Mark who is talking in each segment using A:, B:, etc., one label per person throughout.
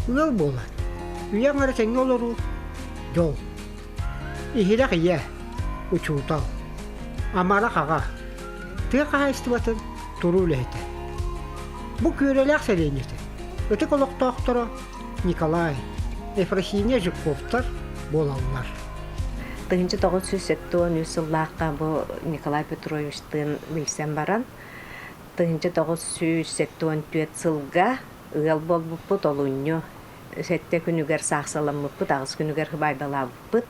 A: Ыал буолан, үйэ аҥара тэҥҥэ олоруу дьол. Иһирэх ийэ, учуутал, амарах аҕа, тыа хаһаайыстыбатын туруу үлэһитэ. Бу Күөрэлээх сэлиэнньэтэ ытык олохтоохторо Николай, Ефросинья Жирковтар буолаллар.
B: 1973 сыллаахха бу Николай Петровичтыын билсэн баран, 1974 сылга ыал буолбуппут, олунньу сэттэ күнүгэр саахсаламмыппыт, аҕыс күнүгэр сыбаайбалаабыппыт.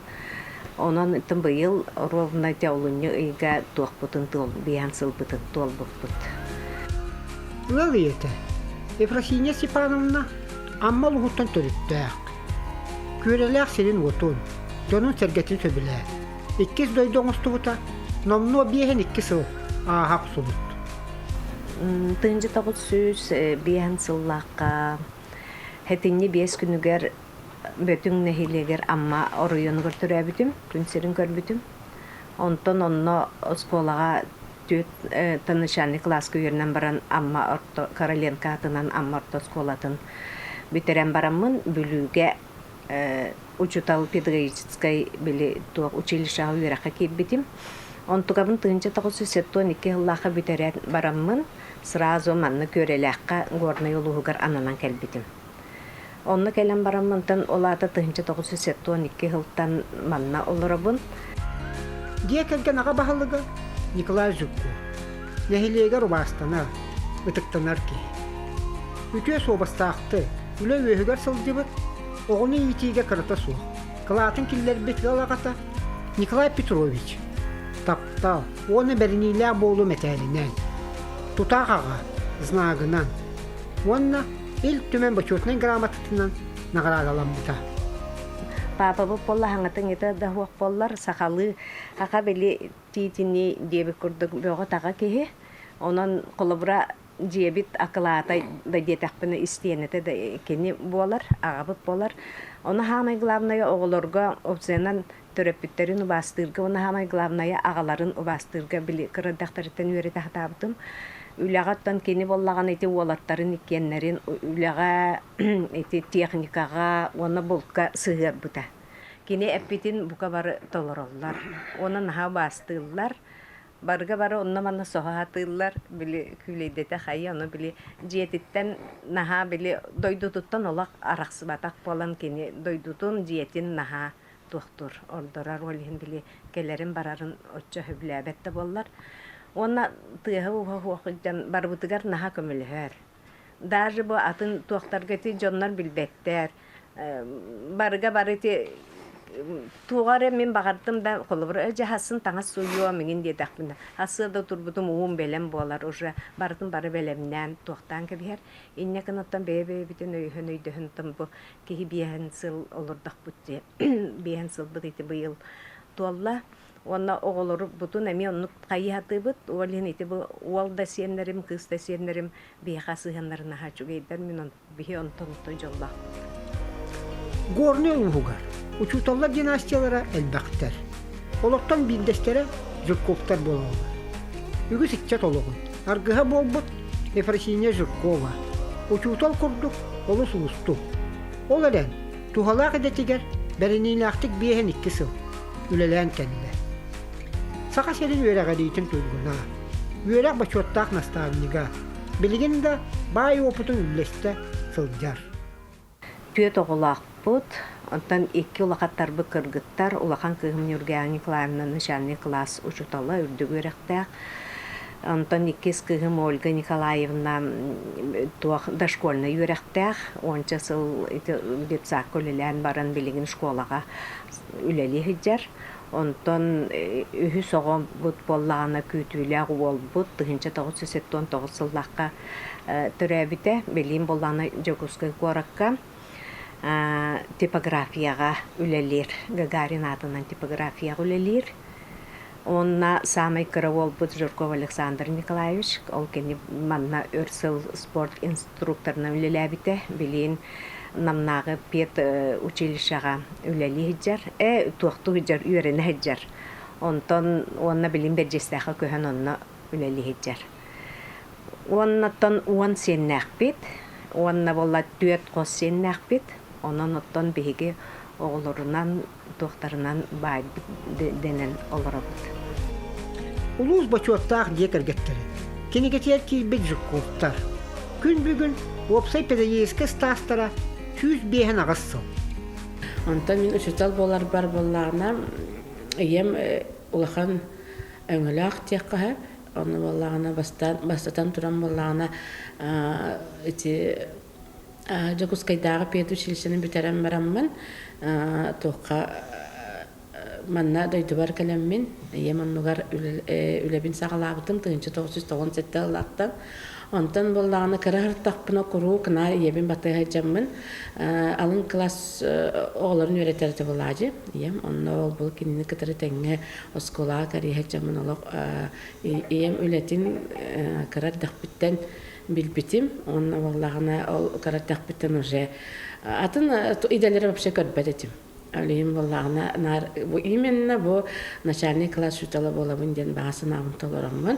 B: Онон быйыл ровно ити олунньу ыйга туохпутун биэһэн сылбытын туолбуппут.
A: Ыал ийэтэ Ефросинья Степановна Амма улууһуттан төрүттээх. Күөрэлээх сирин-уотун, дьонун-сэргэтин сөбүлээн, иккис дойду оҥостубута номнуо биэһин икки сыл ааһа охсубут.
B: 1905 сыллаахха Хэтинньи биэс күнүгэр Бөтүҥ нэһилиэгэр Амма оройуонугар төрөөбүтүм, күн сирин көрбүтүм. Онтон онно оскуолаҕа түөрт начальный кылааска үөрэнэн баран Амма орто Короленко аатынан Амма орто оскуолатын бүтэрэн бараммын Бүлүүгэ учуутал педагогическай били туох училищеҕа үөрэххэ киирбитим. Онтукабын 1972 сыллаахха бүтэрэн бараммын сразу манна Күөрэлээххэ Горнай улууһугар ананан кэлбитим. Онно кэлэн бараммынтан ол аата 1972 сылтан манна олоробун.
A: Дьиэ кэргэн аҕа баһылыга Николай Жуков нэһилиэгэр убаастанар, ытыктанар киһи. Үтүө суобастаахтык, үлэ үөһүгэр сылдьыбыт, оҕону иитиигэ кырата суох, кылаатын киллэрбит ыал аҕата Николай Петрович таптал уонна бэриниилээх буолуу мэтээлинэн, тутаах аҕа знагынан уонна Ил Түмэн Бочуотунай грамотатынан наҕараадаламмыта.
B: Паапабыт буолла хаҥатын ыта да суох буоллар, сахалыы аха били тиитини диэбит курдук бөҕө-таҕа киһи. Онон холобура дьиэбит акылаата да диэтэхпинэ истиэнэтэ да кини буолар, аҕабыт буолар. Ону саамай главное оҕолорго опциянан төрөппүттэрин убаастыырга уонна саамай главное аҕаларын убаастыырга били кыра эрдэхтэриттэн үөрэтэ сатаабытым. Үлэҕэ оттон кини буоллаҕына ити уолаттарын иккиэннэрин үлэҕэ ити техникаҕа уонна булка сыһыарбыта. Кини эппитин бука бары толороллор уонна наһаа убаастыыллар. Барыга бары онно-манна соһо сатыыллар, били күүлэйдэтэ хайа, ону били дьиэтиттэн наһаа били дойдутуттан олох арахсыбатах буолан кини дойдутун, дьиэтин наһаа туохтуур, ордорор, ол иһин били кэлэрин-барарын оччо сөбүлээбэт да буоллар. Уонна тыаһа-ууһа суох сылдьан барыбытыгар наһаа көмөлөһөр. Даже бу атын туохтарга ити дьоннор билбэттэр. Барыга бары ити туоҕа эрэ мин баҕардым да холобур дьэ хасын таҥас сууйуом иҥин диэтэхпинэ сарсыарда турбутум уум бэлэм буолар уже барытын бары бэлэмнээн туохтаан кэбиһэр инньэ гынаттан бэйэ-бэйэбитин өйөһөн өйдөһөн бу киһи биэһэн сыл олордохпут дии биэһэн сылбыт ити быйыл туолла Уонна оҕолорбутун эмиэ оннук хайыһатыыбыт. Ол иһин ити бу уол да сиэннэрим, кыыс да сиэннэрим биһиэхэ сыһыаннарын наһаа үчүгэйдэр. Мин биһи онтон отой дьоллоохпут.
A: Горнай улууһугар учууталлар династиялара элбэхтэр. Олортон биирдэстэрэ Жирковтар буолаллар. Үгүс ыччат олоҕун аргыһа буолбут Ефросинья Жиркова учуутал курдук олус уустук. Ол эрэн, туһалаах идэтигэр бэриниилээхтик биэһин икки сыл үлэлээн кэллэ. Саха сирин үөрэҕириитин туйгуна, үөрэх бочуоттаах наставнига, билигин да баай уопутун үллэстэ сылдьар.
B: Түөрт оҕолоохпут, онтон икки улахаттарбыт кыргыттар, улахан кыыһым Ньургуйаана Николаевна начальный кылаас учуутала, үрдүк үөрэхтээх. Онтон иккис кыыһым Ольга Николаевна туох дошкольнай үөрэхтээх, уонча сыл ити детсадка үлэлээн баран билигин школаҕа үлэлии сылдьар. Онтон үһүс оҕобут буоллаҕына күүтүүлээх уолбут 1979 сыллаахха төрөөбүтэ. Билигин буоллаҕына Дьокуускай куоракка типографияҕа үлэлиир. Гагарин аатынан типографияҕа үлэлиир. Уонна саамай кыра уолбут Жирков Александр Николаевич, ол кини манна өр сыл спорт инструкторынан үлэлээбитэ. Билигин Намнааҕы пед училищеҕа үлэлии сылдьар, ээ туохтуу сылдьар, үөрэнэ сылдьар. Онтон уонна билигин Бэрдьиэстээххэ көһөн онно үлэлии сылдьар. Уоннаттан уон сиэннээхпит. Уонна буолла түөрт хос сиэннээхпит. Онон оттон биһиги оҕолорунан туохтарынан баайбыт дэнэн олоробут.
A: Улуус бочуоттаах дьиэ кэргэттэрэ, кинигэтигэр киирбит Жирковтар. Күн бүгүн уопсай педагогическай ыстаастара 158 сыл.
C: Онтон мин учуутал буоларбар буоллаҕына, ийэм улахан өҥөлөөх диэххэ сөп. Онно буоллаҕына бастаан бастатан туран буоллаҕына ити Дьокуускайдааҕы педучилищены бүтэрэн бараммын туохха манна дойдубар кэлэммин ийэм оннугар үлэбин саҕалаабытым 1997 сыллаахтан. Онтон буоллаҕына кыра сырыттахпына куруук наар ийэбин батыһа сылдьаммын алын кылаас оҕолорун үөрэтэр этэ буолаадьы ийэм. Онно ол-бу кинини кытары тэҥҥэ оскуолаҕа кэрийэ сылдьаммын олох ийэм үлэтин кыра эрдэхпиттэн билбитим. Уонна буоллаҕына ол кыра эрдэхпиттэн уже атын идэлэри вообще көрбөт этим. Ол буоллаҕына наар бу именно бу начальный класс учуутала буолабын диэн баҕа санаабын толороммун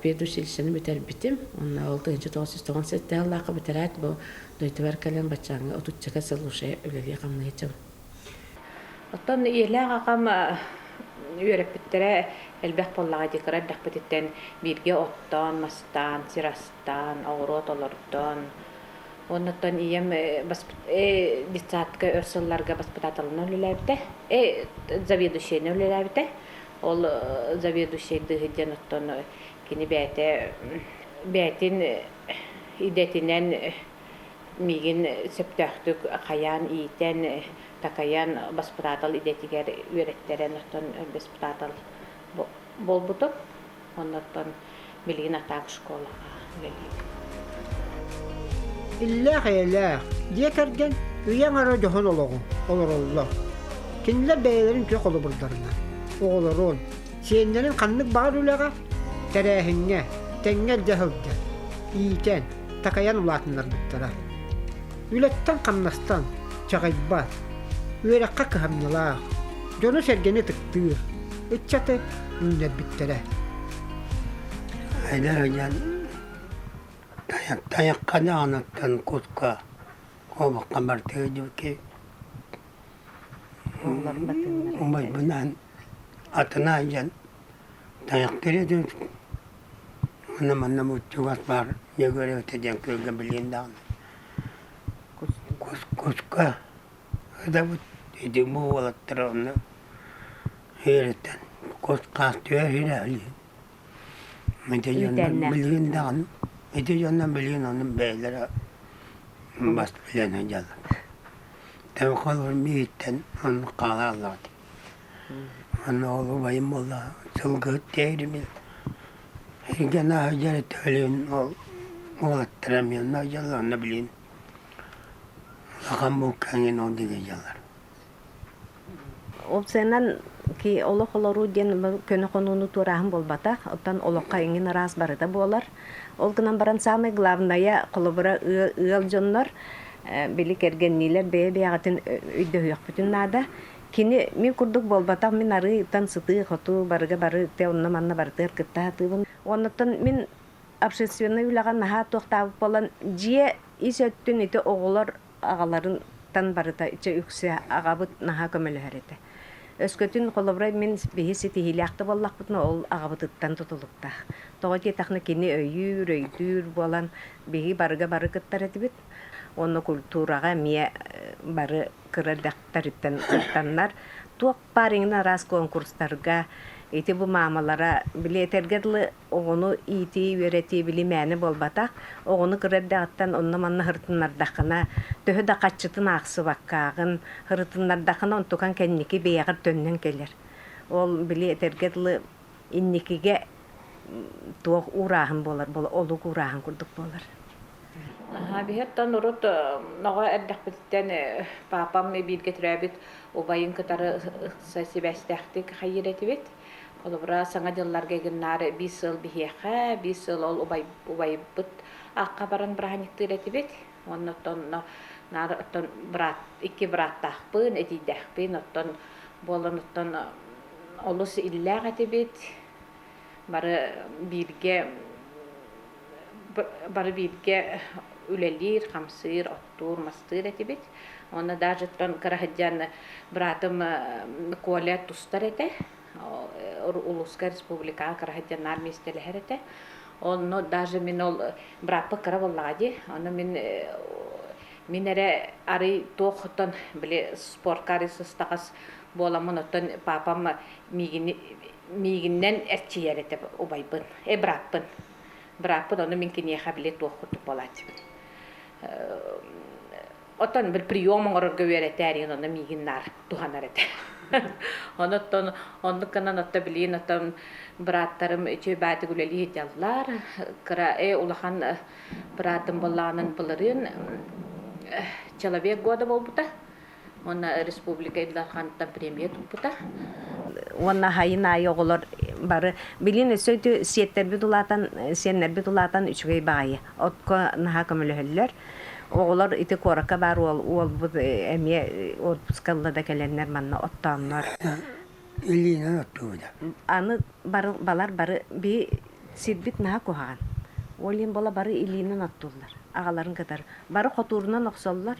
C: педучилищены бүтэрбитим. Онно ол 1997 сыллаахха бүтэрээт бу дойдубар кэлэн баччааҥҥа отуччака сыл уже үлэлии хамныы сылдьабын.
D: Оттон ийэлээх аҕам үөрэппиттэрэ элбэх буоллаҕа дии, кыра эрдэхпититтэн бииргэ оттоон, мастаан, сир астаан, оҕуруот олордон. Уонна оттон ийэм детсадка өр сылларга баспытааталынан үлэлээбитэ, заведующайынан үлэлээбитэ. Ол заведующайдыы сылдьан оттон кини бэйэтэ бэйэтин идэтинэн миигин сөптөөхтүк хайаан иитэн, такайан баспытаатал идэтигэр үөрэттэрэн, оттон баспытаатал буолбутум. Оннуттан билигин атаак школаҕа үлэлиибин.
A: Иллээх-эйэлээх дьиэ кэргэн үйэ аҥара дьоһун олоҕу олороллор. Кинилэр бэйэлэрин үтүө холобурдарынан оҕолорун, сиэннэрин ханнык баҕар үлэҕэ, тэрээһиҥҥэ тэҥҥэ илдьэ сылдьан, иитэн, такайан улаатыннарбыттара. Үлэттэн-хамнастан чаҕыйбат, үөрэххэ кыһамньылаах, дьону-сэргэни ытыктыыр ыччаты үүннэрбиттэрэ.
E: Эдэр дьон тайахха даҕаныттан куска куобахха бартыа дьүкки убайбынаан атына дьон тайахтыыр этибит Уонна манна бу чугас баар Дьөгүөрэбитэ диэн күөлгэ билигин даҕаны куска ыытабыт. Ити бу уолаттар онно үөрэтэн кус-хаас түһэ иһирэ Ити дьоннор билигин даҕаны ити дьоннор билигин ону бэйэлэрэ бас билэн сылдьаллар. Тэбэ миигиттэн оннук хаалааллаҕа Манна ол убайым буолла сылгыһыт диэри Эргэн сылдьар өлүөн ол уолаттара эмиэ онно сылдьаллар онно билигин улахан булка эҥин ол диэки сылдьаллар.
B: Уопсайынан ки олох олоруу диэн көнө хонууну туорааһын буолбатах. Оттон олоххо эҥин араас барыта буолар. Ол гынан баран самое главное холобура ыал дьоннор били кэргэнниилэр бэйэ-бэйэҕитин өйдөһүөхпүтүн наада. Кини мин курдук буолбатах, мин арыйтан сытыы-хотуу барыга бары те онно-манна барытыгар кытта сатыыбын. Оннуттан мин общественнай үлэҕэ наһаа туохтаабыт буолан, дьиэ ис өттүн ити оҕолор аҕаларыттан барыта чэ үксэ аҕабыт наһаа көмөлөһөр этэ. Өскөтүн холобура мин биһи ситиһиилээх да буоллахпытына ол аҕабытыттан тутулуктаах. Тоҕо диэтэххинэ кини өйүүр, өйдүүр буолан биһи барыга бары кыттар этибит. Уонна культураҕа эмиэ бары кыра эрдэхтэриттэн кыттаннар, туох баар иҥин араас конкурстарга ити бу маамалара били этэргэ дылы оҕону иитии, үөрэтии били мээнэ буолбатах. Оҕону кыра эрдэҕиттэн онно-манна һырытыннардаххына, төһө да хаччытын аахсыбаккааҕын, һырытыннардаххына онтукаҥ кэнники бэйэҕэр төннөн кэлэр. Ол били этэргэ дылы инникигэ туох уурааһын буолар, олук уурааһын курдук буолар.
D: Биһиэттэн урут оҕо эрдэхпититтэн паапам бииргэ төрөөбүт убайын кытары ыкса сибээстээхтик хайыыр этибит. Холобура, Саҥа дьылларга гыннаары биир сыл биһиэхэ, биир сыл ол убай убайбыт аахха баран бырааһынньыктыыр этибит. Уонна оттон наар оттон брат икки бырааттаахпын, эдьиийдээхпин, оттон буолан оттон олус иллээх этибит. Бары бииргэ бары бииргэ. үлэлиир, хамсыыр, оттуур, мастыыр этибит. Уонна даже оттон кыра сылдьан быраатым Коля тустар этэ. Улууска, республикаҕа кыра сылдьан наар миэстэлэһэр этэ. Онно даже мин ол бырааппыт кыра буоллаҕа дии. Ону мин мин эрэ арый туох оттон били спортка арый сыстаҕас буоламмын оттон папам миигини миигиннэн эрчийэр этэ убайбын, э бырааппын. Бырааппын ону мин киниэхэ били туох курдук буолааччыбын. Оттон бір прием оҥорорго үөрэтээр онно миигин наар туһанар этэ. Онон оннук гынан отто билиин оттон бырааттарым үчүгэй баатык үлэлии сылдьаллар. Кыра э улахан быраатым буоллаҕынан былырыын человек года буолбута. Уонна республика Ил Дарханыттан премия туппута.
B: Уонна хайын аайы оҕолор бары билин өссө үтү сиэттэрбит улаатан сиэннэрбит улаатан үчүгэй баҕайы отко наһаа көмөлөһөллөр. Оҕолор ити куоракка баар уол уолбут эмиэ отпуска ылла да кэлэннэр манна оттооннор.
E: Илиинэн оттуубута.
B: Аны бары балар бары би сирбит наһаа куһаҕан. Ол иһин бола бары илиинэн оттууллар. Аҕаларын кытары. Бары хотуурунан охсоллор.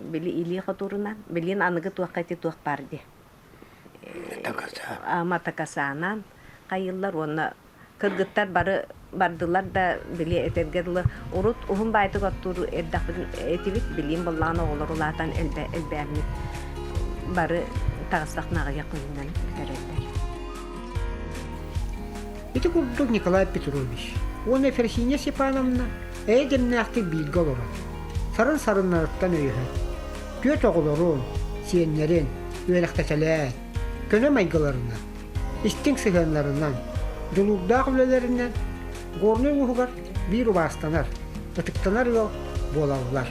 B: Били илии хотуурунан. Билин аныгы туохха ити туох баар дии. Матакасаанан хайыыллар уонна кыргыттар бары бардылар да били этэргэ дылы урут уһун баайтык оттуур эрдэхпитин этибит билиим буоллаҕына оҕолор улаатан элбээммит бары таҕыстах аҕыйах күнүнэн бүтэрэллэр.
A: Ити курдук Николай Петрович уонна Ефросинья Степановна эйэ дэмнээхтик бииргэ олорон, сарын сарыннарыттан өйөһөн, түөрт оҕолорун, сиэннэрин үөрэхтэтэлээн, көнө майгыларынан, истиҥ сыһыаннарынан, дьулуурдаах үлэлэринэн Горнай улууһугар биир убаастанар, ытыктанар ыал буолаллар.